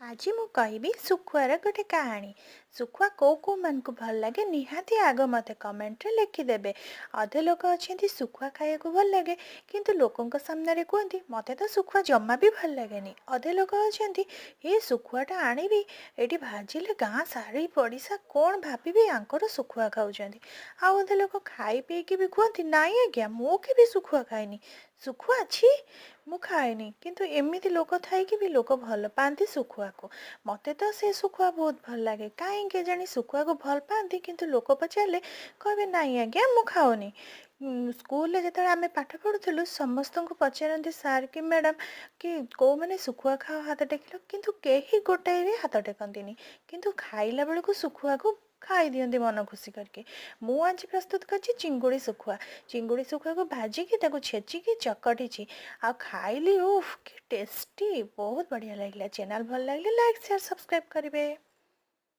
ଆଜି ମୁଁ କହିବି ଶୁଖୁଆର ଗୋଟେ କାହାଣୀ। ଶୁଖୁଆ କେଉଁ କେଉଁମାନଙ୍କୁ ଭଲ ଲାଗେ, ନିହାତି ଆଗ ମୋତେ କମେଣ୍ଟରେ ଲେଖିଦେବେ। ଅଧେ ଲୋକ ଅଛନ୍ତି, ଶୁଖୁଆ ଖାଇବାକୁ ଭଲ ଲାଗେ, କିନ୍ତୁ ଲୋକଙ୍କ ସାମ୍ନାରେ କୁହନ୍ତି, "ମୋତେ ତ ଶୁଖୁଆ ଜମା ବି ଭଲ ଲାଗେନି।" ଅଧେ ଲୋକ ଅଛନ୍ତି, "ଏ ଶୁଖୁଆଟା ଆଣିବି, ଏଇଠି ଭାଜିଲେ ଗାଁ ସାହି ପଡ଼ିଶା କ'ଣ ଭାବିବେ, ୟାଙ୍କର ଶୁଖୁଆ ଖାଉଛନ୍ତି।" ଆଉ ଅଧେ ଲୋକ ଖାଇ ପିଇକି ବି କୁହନ୍ତି, "ନାଇଁ ଆଜ୍ଞା, ମୁଁ କେବେ ଶୁଖୁଆ ଖାଏନି, ଶୁଖୁଆ ଛି, ମୁଁ ଖାଏନି।" କିନ୍ତୁ ଏମିତି ଲୋକ ଥାଇକି ବି ଲୋକ ଭଲ ପାଆନ୍ତି ଶୁଖୁଆକୁ। ମୋତେ ତ ସେ ଶୁଖୁଆ ବହୁତ ଭଲ ଲାଗେ। କାହିଁକି କେଜାଣି ଶୁଖୁଆକୁ ଭଲ ପାଆନ୍ତି, କିନ୍ତୁ ଲୋକ ପଚାରିଲେ କହିବେ, "ନାଇଁ ଆଜ୍ଞା, ମୁଁ ଖାଉନି।" ସ୍କୁଲରେ ଯେତେବେଳେ ଆମେ ପାଠ ପଢ଼ୁଥିଲୁ, ସମସ୍ତଙ୍କୁ ପଚାରନ୍ତି ସାର୍ କି ମ୍ୟାଡ଼ାମ୍ କି କେଉଁମାନେ ଶୁଖୁଆ ଖାଅ, ହାତ ଟେକିଲ। କିନ୍ତୁ କେହି ଗୋଟାଏ ବି ହାତ ଟେକନ୍ତିନି, କିନ୍ତୁ ଖାଇଲା ବେଳକୁ ଶୁଖୁଆକୁ ଖାଇଦିଅନ୍ତି ମନ ଖୁସି କରିକି। ମୁଁ ଆଜି ପ୍ରସ୍ତୁତ କରିଛି ଚିଙ୍ଗୁଡ଼ି ଶୁଖୁଆ। ଚିଙ୍ଗୁଡ଼ି ଶୁଖୁଆକୁ ଭାଜିକି, ତାକୁ ଛେଚିକି ଚକଟିଛି ଆଉ ଖାଇଲି। ଉଫ୍, କି ଟେଷ୍ଟି! ବହୁତ ବଢ଼ିଆ ଲାଗିଲା। ଚ୍ୟାନେଲ୍ ଭଲ ଲାଗିଲେ ଲାଇକ୍, ସେୟାର, ସବସ୍କ୍ରାଇବ୍ କରିବେ।